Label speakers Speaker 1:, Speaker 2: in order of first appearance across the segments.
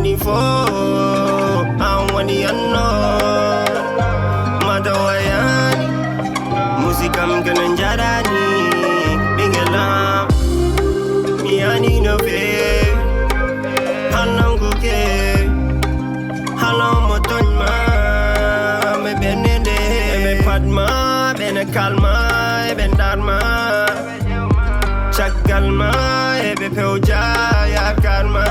Speaker 1: money for, I want the unknown. Madawayani, musikam gananjarani, bingelam, miani no fe, halam kuke, halam motonma, me benende, me padma, bene kalma, ben darma, chakalma, ebe peuja ya karma.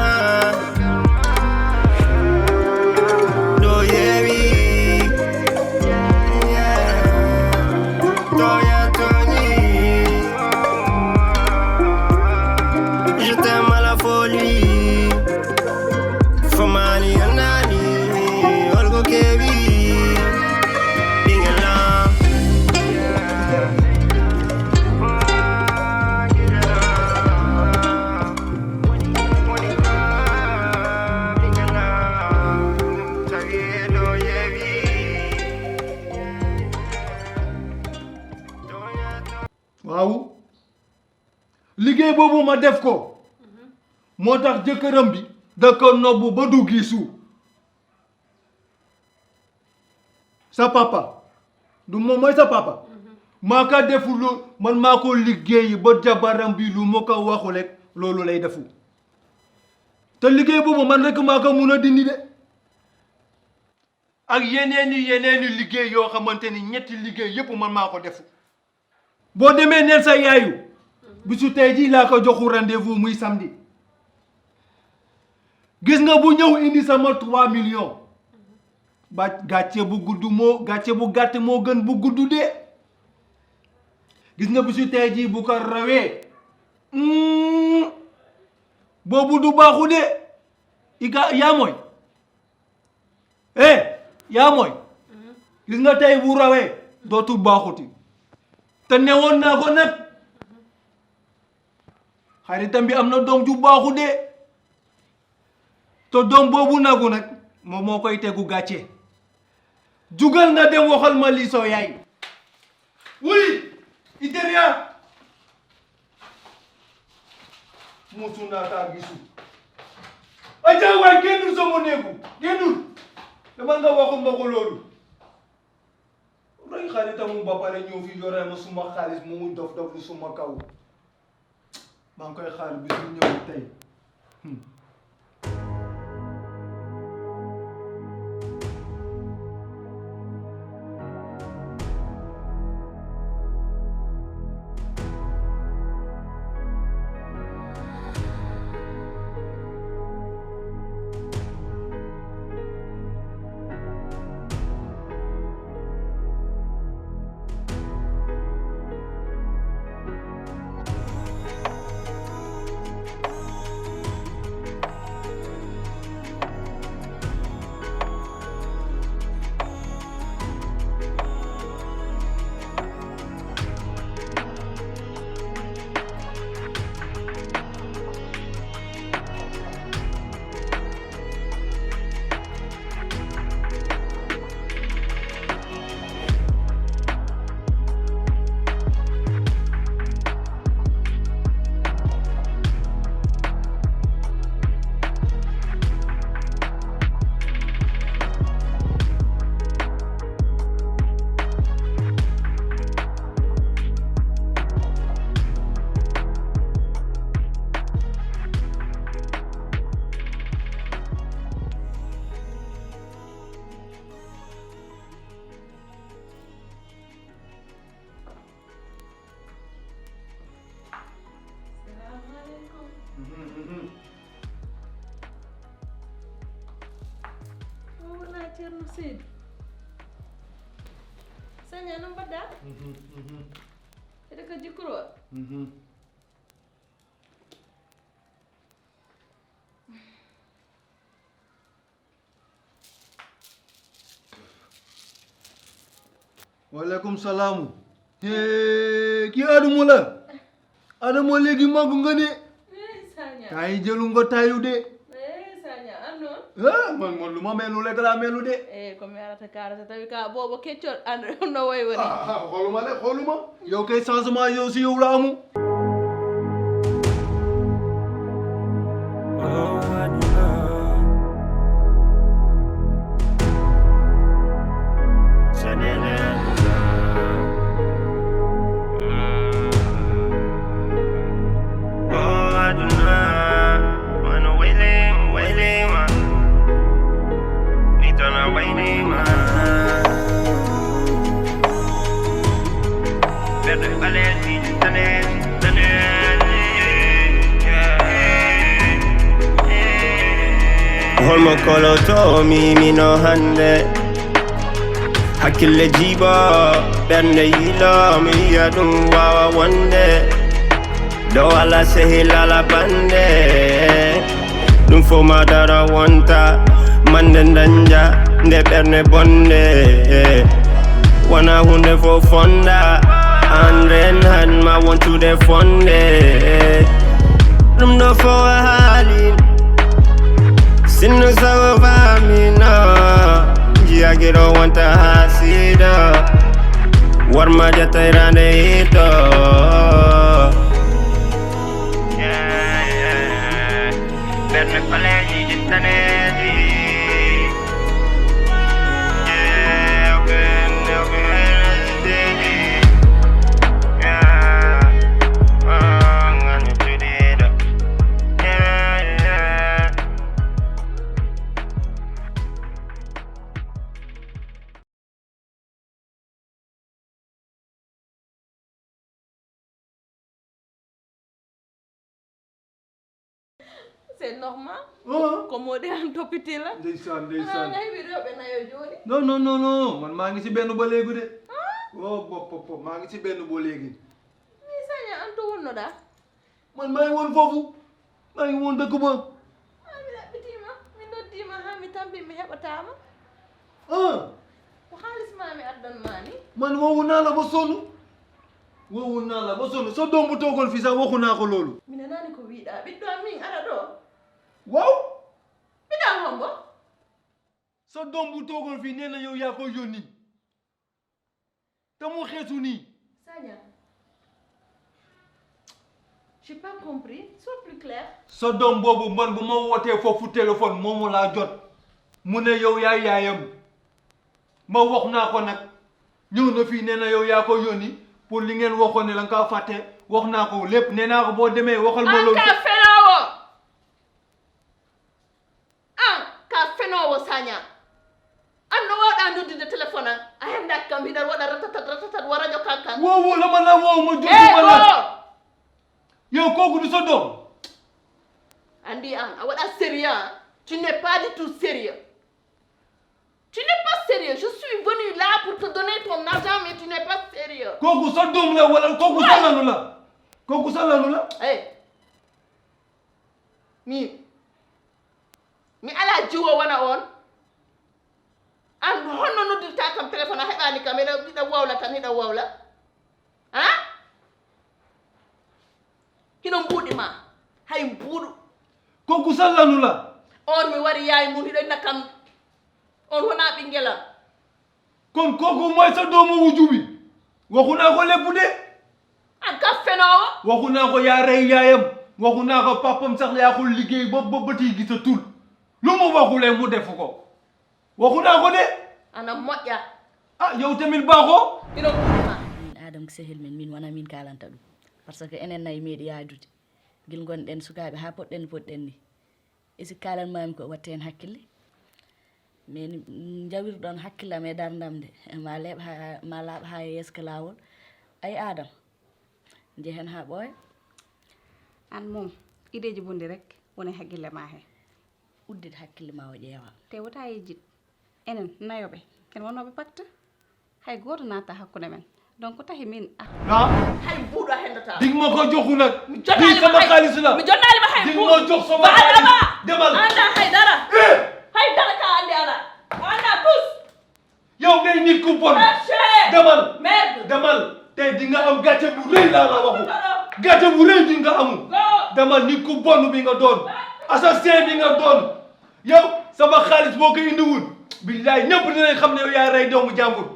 Speaker 2: waaw liggéey boobu ma def ko moo tax jëkkëram bi da ko nobbu ba du gisu sa papa du moom mooy sa papa maa ko deful man maa ko liggéey ba jabaram bi lu ma ko waxul rek loolu lay defu te liggéey boobu man rek maa ko mun a dindi de ak yeneeni liggéey yoo xamante ni ñetti liggéey yépp man maa ko defu boo demee neel sa yaayu bisu tey jii laa ko joxu rendez-vous muy samedi gis nga bu ñëw indi sama 3 millions ba gàcce bu gàtt moo gën bu gudd de gis nga bisu tey jii bu ko rawee boobu du baaxu de yaa mooy yaa mooy gis nga tey bu rawee dootul baaxuti te newoon naa ko nag xaritam bi am na doom ju baaxu de te doom boobu nagu nag moom moo koy tegu gàcce jugal nga dem waxal ma lii soo yaay oui Iteria musu naa kaa gisu aja waay génnul sama néegu génnul dama nga waxul ma ko loolu roy xaritamu ba pare ñëw fi yore ma suma xaalis mu muy dof lu suma kaw maa ngi koy xaar bi su ñëw tey
Speaker 3: Cerno Seydou saña no mbaɗɗa eɗe ko jikkuro
Speaker 2: waaleykum salaam kii Adamo la Adamo léegi màgg nga ne kaay jëlu nga tayu de man lu ma melu rek laa melu de
Speaker 3: ko mi arata karata tawi ka boobo keccol ande no way woni
Speaker 2: xooluma yow kay changement yow si yow la amu
Speaker 1: holmo koloto mi no hande hakkille jiba ɓernde yilo mi wiya ɗum wawa wonde dow ala sehilala bande ɗum fo ma dara wonta mande danja nde ɓerne bonde wona hunde fo fonda andren han ma wontude fonde ɗum ɗo fo haali sinno sago famina jiyagiɗo wonta hasida warma jatayrande hito ɓerne paleji jittaneji
Speaker 3: c'est normal
Speaker 2: ah
Speaker 3: ko moo de an toppiti la
Speaker 2: ndeysaan
Speaker 3: nga heɓi rewɓe nayo jooni
Speaker 2: non man maa ngi ci benn ba léegi de oh bopp maa ngi ci benn ba léegi
Speaker 3: mi saña an to wonnoɗa
Speaker 2: man maa ngi woon foofu maa ngi woon dëkk ba
Speaker 3: mi ɗaɓɓitima mi noddima ha mi tampi mi heɓatama
Speaker 2: ah
Speaker 3: ko haalis ma mi addanma ni
Speaker 2: man wowu naa la ba sonn so doom bu toogoon fii sax waxu naa ko loolu
Speaker 3: mine nani ko wiiɗa ɓiɗɗo am min aɗa ɗo
Speaker 2: waaw
Speaker 3: ɓiɗam hombo
Speaker 2: sa doom bu toogoon fii nee na yow yaa ko yónni te mu xeesu nii
Speaker 3: Sagna j'ai pas compris sois plus clair
Speaker 2: sa doom boobu man bu ma wootee foofu téléphone moomu laa jot mu ne yow yaay yaayam ma wax naa ko nag ñëw na fii nee na yow yaa ko yónni pour li ngeen waxoon ne la nga kaa fàtte wax naa ko lépp nee naa ko boo demee waxal ma loolu
Speaker 3: ka fenowo ka fenowo Sagna an no wawɗa noddude téléphone an a henndak kam mbiɗa waɗa ratatat wa radio kankan
Speaker 2: woowu la ma la woow ma jotuma la yow kooku du sa doom
Speaker 3: andi an a waɗa sérieux tu n'es pas du tout sérieux tu n'es pas sérieux je suis venu là pour te donner ton argent mais tu n'es pas sérieux
Speaker 2: kooku sa doom la wala kooku sa lanu la kooku sa lanu la
Speaker 3: mi ala jiwo wona on an honno noddirta kam téléphone a heɓani kam hiɗa wawla tan hiɗa wawla hino mbuuɗi ma hay mbuuɗu
Speaker 2: kooku sa lanu la
Speaker 3: on mi wari yaay mum hiɗo inna kam on wona ɓinguelam
Speaker 2: kon kooku mooy sa doomu wujju bi waxu naa ko lépp de
Speaker 3: an ka fenowo
Speaker 2: waxu naa ko yaa rey yaayam waxu naa ko papam sax yaa ko liggéey ba bëti gisatul lu mu waxulee mu def ko waxu naa ko de
Speaker 3: ana moƴƴa
Speaker 2: yow tamit baaxoo
Speaker 3: hino mbuuɗi ma
Speaker 4: min Adama sehil men min wona min kalanta ɗum par ce que enen nayi meeɗi yaadude gil gonɗen sukaɓe ha poɗɗen ni isi kalanmami ko watte hen hakkille mais jawirɗon hakkillam e dardam nde ma laaɓa ha yeeso lawol ay Adama jehen ha ɓooya
Speaker 5: an moom ideji bonde rek woni hakkille ma he
Speaker 4: uddide hakkille ma o ƴeewa
Speaker 5: te wota yejjid enen nayoɓe ken wonoɓe pacte hay goto natta hakkude men donc tahi min
Speaker 3: hay mbuuɗo a hendata
Speaker 2: dig ma ko joxu nag
Speaker 3: jonnali
Speaker 2: sama xaalis la
Speaker 3: mi jonnalima hay
Speaker 2: dig ma jox sama xaalis demal
Speaker 3: anda haydara haydara ka andi ala anda tous
Speaker 2: yow ngay nit ku bon demal
Speaker 3: merde
Speaker 2: demal tey di nga am gàcce bu rëy laa la waxu gàcce bu rëy di nga amu demal nit ku bon bi nga doon assassin bi nga doon yow sama xaalis boo ko indiwul billaay ñëpp dinañ xam ne yow yaa rey doomu jàmbur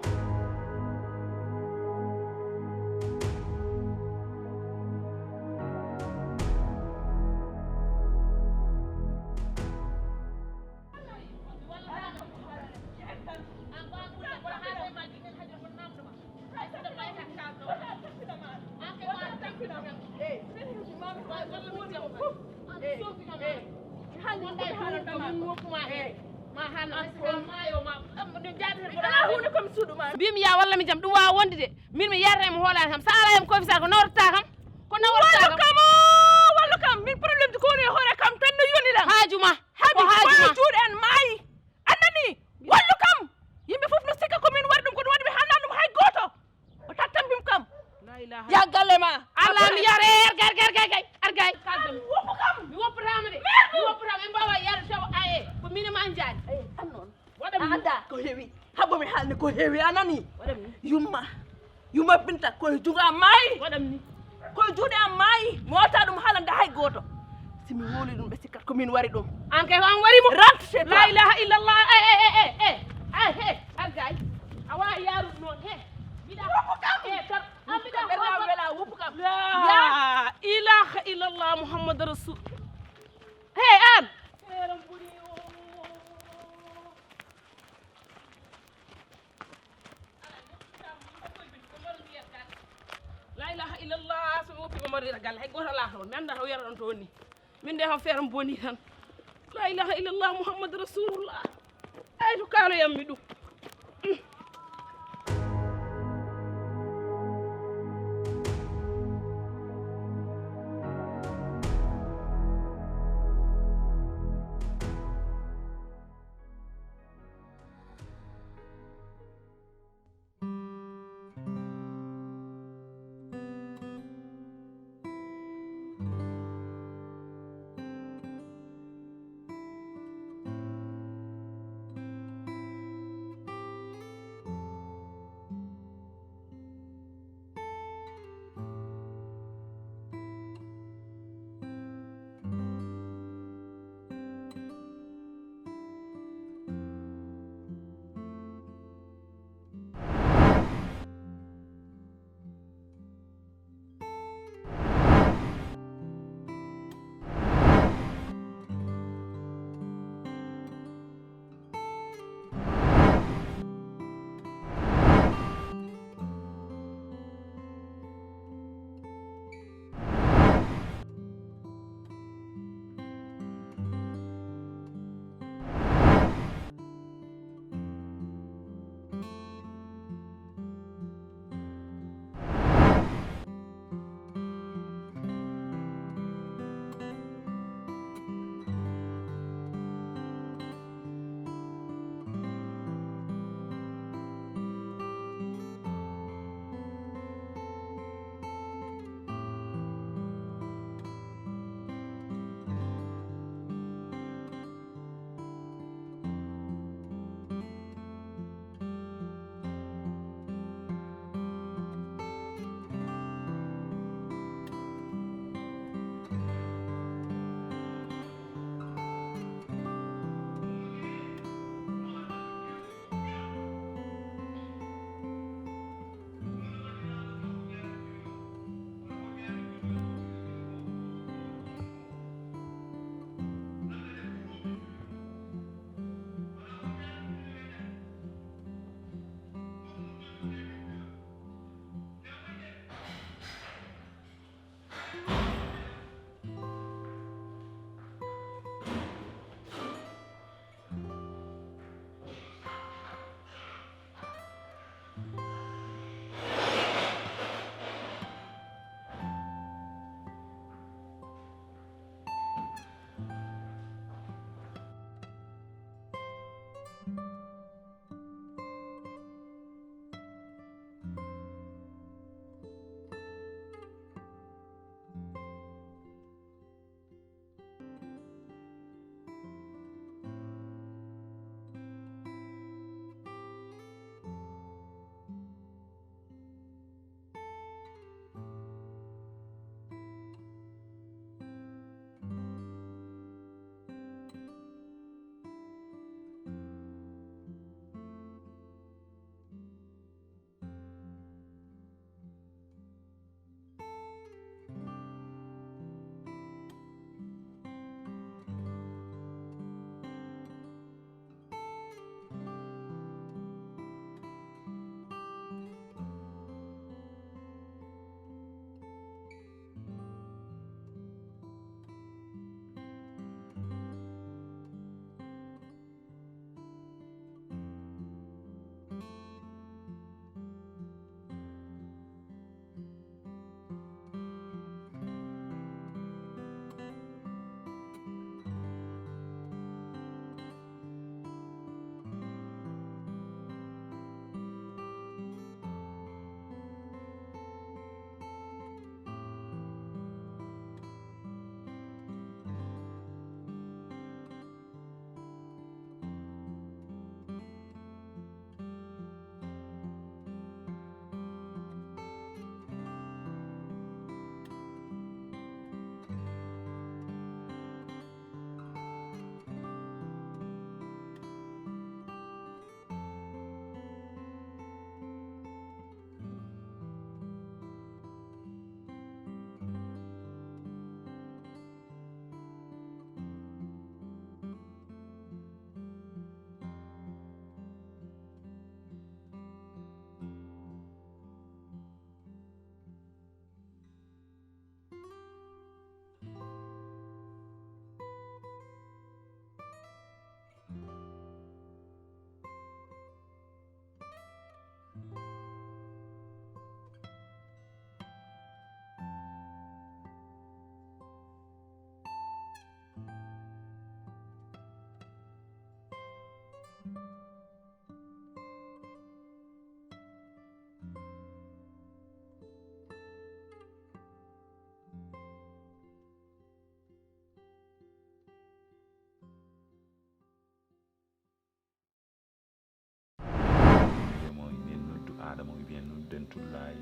Speaker 6: mbimi ya walla mi jam ɗum wawa wonde de min mi yarata mi hoolani kam sa ala hem confisar ko nawrata kam ko nawrata kam wallu kam min probléme ji ko woni e hoore kam tan no yoni ɗam haajuma ko
Speaker 7: koye
Speaker 6: haajuma
Speaker 7: juuɗe en maayi annani wallu kam yimɓe fof no sikka komin waɗi ɗum kono waɗi mi haalna ɗum hay gooto o tattambim kam ya galle ma
Speaker 6: Allah mi yare argay
Speaker 7: woppu kam
Speaker 6: mi woppatama de mi woppatama en mbawa yare taw aye ko mine ma jaani
Speaker 7: an noon
Speaker 6: waɗam
Speaker 7: anda ko heewi habbo mi haalni ko heewi anani yumma binta koye juuɗe am maayi
Speaker 6: waɗam ni
Speaker 7: koye juuɗe am maayi mi wota ɗum haalande hay gooto simi woli ɗum ɓe sikkat komin wari ɗum
Speaker 6: an kay ko an warimo
Speaker 7: rentre chez toi
Speaker 6: la ilaha illallah argay a wawi yarude noon mbiɗa
Speaker 7: woppu kam
Speaker 6: tan an mbiɗa
Speaker 7: ɓerɗam wela woppu kam
Speaker 6: la ilaha illallah muhammadu rasul an feeram ɓuuri la ilaha illallah somi woppi Mamadou wiyata galle hay goto ala toon mi anda taw yara ɗon toon ni min de ham feeram boni tan la ilaha illallah muhammadu rasulullah ay to kaaloyammi ɗum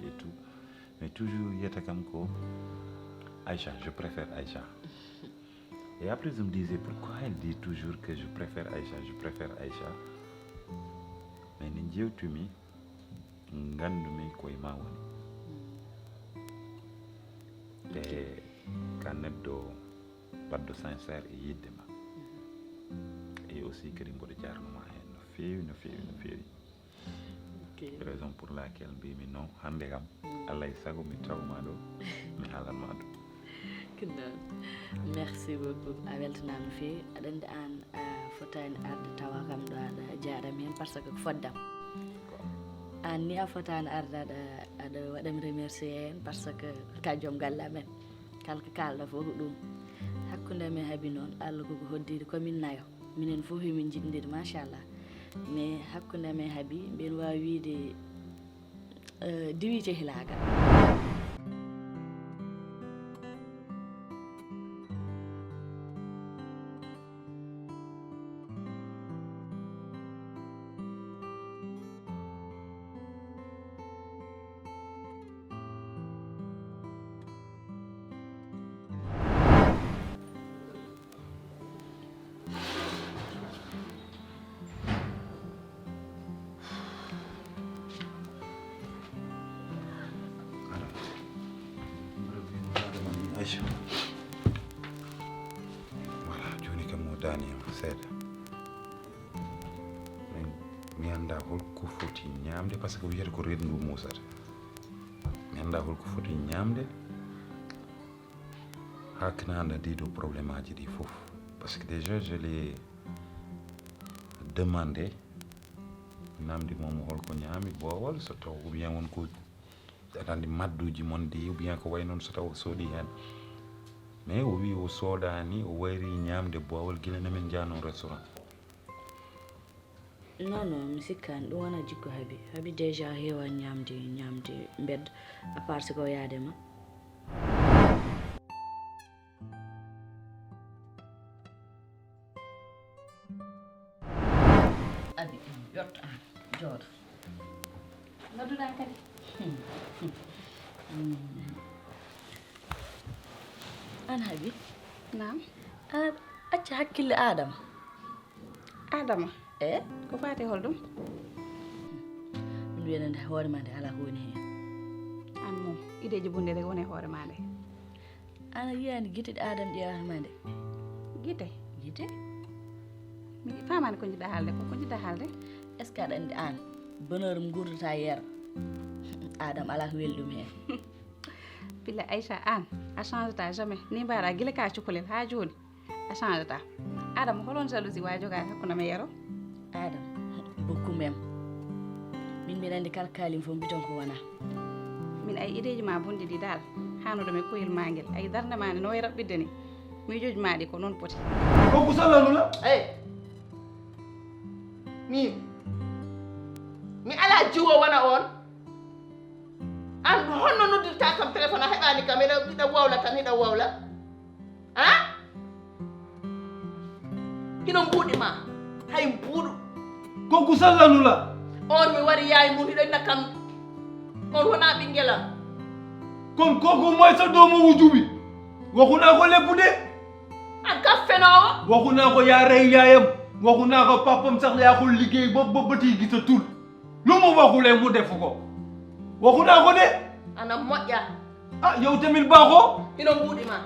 Speaker 8: Et tout. Mais toujours, il y a comme quoi, Aïcha, je préfère Aïcha. Et après, je me disais, pourquoi elle dit toujours que je préfère Aïcha, je préfère Aïcha. Mais Nindiou Tumi, Ngandumi Koima Wani. Et Kanebdo, Baddo sincère et Yidema. Et aussi que Rimbo de Jarnoma, une fille. Raison pour laquelle mbi mi non hande kam Allah sago mi tawma do mi halanma do
Speaker 4: kinna merci beaucoup a weltanama feewi aɗa andi an a fotani arde tawa kam ɗo aɗa jaɗam hen par ce que foddam an ni a fotani arde aɗa waɗami remercier hen par ce que ka joom galle amen kala ko kalɗa fof ko ɗum hakkude men haabi noon Allah koko hoddide komin nayo minen fof min jiɗdiri machallah mais hakkude men haabi mbiɗa wawi wiide diwi cehilagal
Speaker 8: voilà joni kam mo daniyam seeɗa mi anda holko foti ñamde par ce que wiyata ko reedu ndu musata mi anda holko foti ñamde ha kananda ɗiɗo probléme aji ɗi fof parce que déjà je l'ai demandé namdi momo holko ñaami boowal so taw ou bien wonko aɗa andi madduji mon di ou bien ko way noon so taw sooɗi hen mais o wi o soodani o wayri ñamde boowal gila namin jano restaurant
Speaker 4: non mi sikkani ɗum wona jikku haabi déjà heewa ñamde bedda à part ce ko yaadema abi yotto an jooɗo nodduɗa kadi an haabi
Speaker 5: Naam.
Speaker 4: acca hakkille Adama
Speaker 5: Ko fati holɗum?
Speaker 4: min wiyande hoore ma nde ala ko woni hen
Speaker 5: An mom ideji bunde rek woni e hoore ma nde.
Speaker 4: ana yiyani guite ɗe Adama ƴewatma nde
Speaker 5: Gite? Mi famani ko jiɗɗa haalde ko jiɗɗa haalde?
Speaker 4: est ce que aɗa andi an bonheur mo gurdata yeero Adama ala ko weli ɗum hen
Speaker 5: Billa Aïcha an a changeta jamais ni mbaɗa gila ka cukalel ha joni a changeta Adama holon jalousie wawi jogade hakkude men yero
Speaker 4: Adama beaucoup même min mbiɗa andi kala kalim fof mbiton ko wona
Speaker 5: min ay ideji ma bonde ɗi dal hanude men koyel ma guel ay darde ma no way raɓɓidde ni miijoji ma ɗi ko noon poti
Speaker 2: koko sallanula
Speaker 3: mi ala jiwo wona on an honno noddirta kam téléphone a heɓani kam hiɗa wawla tan hiɗa wawla han hino mbuuɗi ma hay mbuuɗu
Speaker 2: koko sallanula
Speaker 3: on mi wari yaay mum hiɗo inna kam on wona ɓinguelam
Speaker 2: kon koko moy sa doomu wujubi waxuna ko lebbude
Speaker 3: an ka fenowo
Speaker 2: waxuna ko yaa rey yaayam waxuna ko papam sax yaa ko liggéey ba bëti gisa tul lu mu waxule mu def ko waxuna ko de
Speaker 3: ana moƴƴa
Speaker 2: yow tamit baaxoo
Speaker 3: hino mbuuɗi ma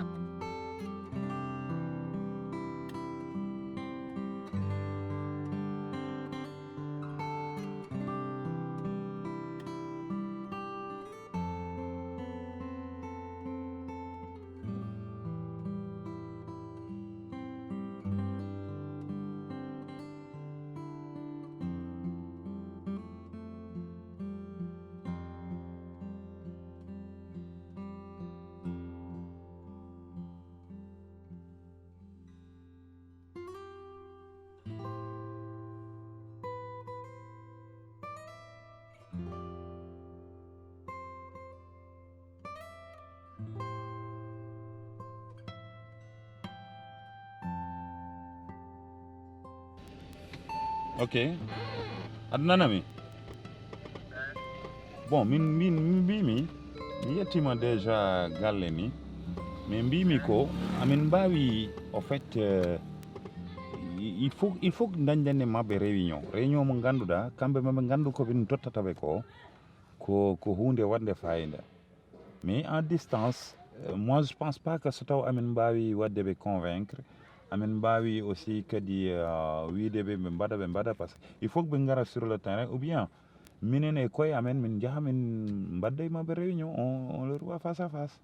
Speaker 8: ok aɗa nanami bon min mbimi mi yettima déjà galle ni mais mbimi ko amin mbawi au fait il faut dañdenne mabɓe réunion mo ganduɗa kamɓe maɓe gandu koɓe tottataɓe ko hunde wadde fayida mais en distance moi je pense pas que so taw amin mbawi wadde ɓe convaincre amin mbawi aussi kadi wideɓe ɓe mbaɗa par ce que il faut que ɓe gara sur le terrain ou bien minen e koye amen min jaaha min mbadda e mabɓe réunion on leur voit face à face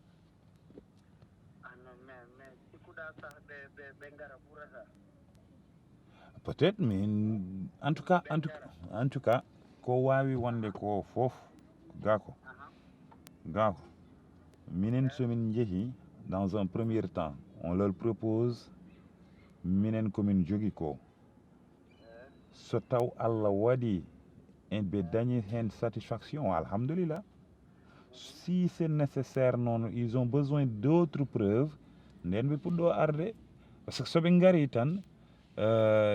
Speaker 8: peut-être mais en tout cas ko wawi wonde ko fof gako minen somin jeehi dans un premier temps on leur propose minen komin jogui ko so taw Allah waɗi en ɓe dañi hen satisfaction alhamdulillah si c'est nécessaire non ils ont besoin d'autres preuves nden ɓe puɗɗo arde par ce que soɓe gari tan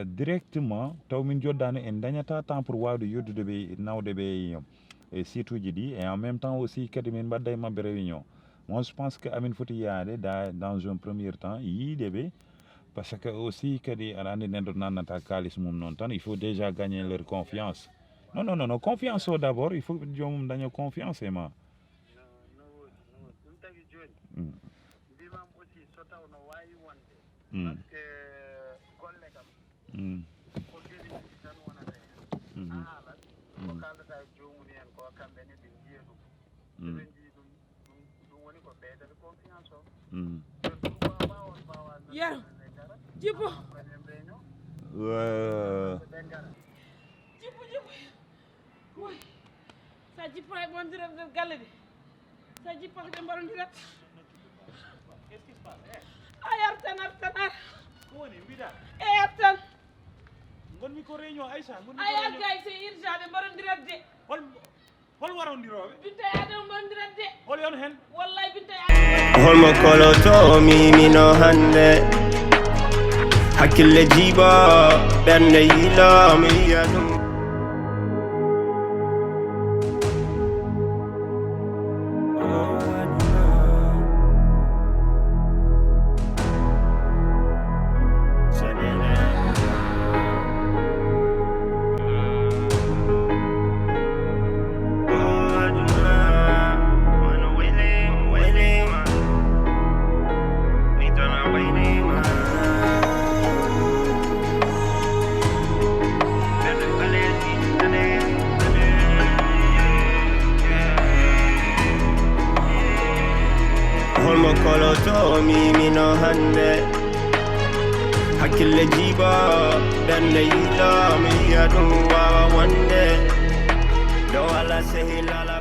Speaker 8: directement taw min joddani en dañata temps pour wawde yoddude ɓe nawde ɓe e site uji ɗi et en même temps aussi kadi min mbadda e mabɓe réunion moi je pense que amin foti yaade dans un premier temps yiideɓe parce que aussi kadi aɗa andi nden ɗo nannata kalis mum noon tan il faut déjà gagner leur confiance non confiance o d'abord il faut jomum daña confiance e ma
Speaker 9: ɗum tagi joni mbimam aussi so taw no wawi wonde par ce que golle kam ko gueɗiɗi tan wonata hen haalat ko kaldata jomuni en ko kamɓe ne ɓe jiiya ɗum ɓe jii ɗum woni ko ɓeydata confiance o pourquoi on mbawa
Speaker 6: yaro jippo jippo sa jippo e ɓondirat nder galle de sa jippo ɓe mbarodirat a yartan ar
Speaker 2: woni mbiɗa
Speaker 6: e yartan
Speaker 2: gonmi ko réunion Aïcha
Speaker 6: a yarta c'est urgent ɓe mbarodirat de
Speaker 2: hol warondiroɓe
Speaker 6: binta adama mbarodirat de
Speaker 2: hol yon hen
Speaker 6: wallahi binta
Speaker 1: holmo koloto mimino hande hakkille jiiba ɓernde yiila mi yiya ɗum holmo koloto mimino hande hakkille jiiba ɓernde yiila mi yiya ɗum wawa wonde dow ala sehilala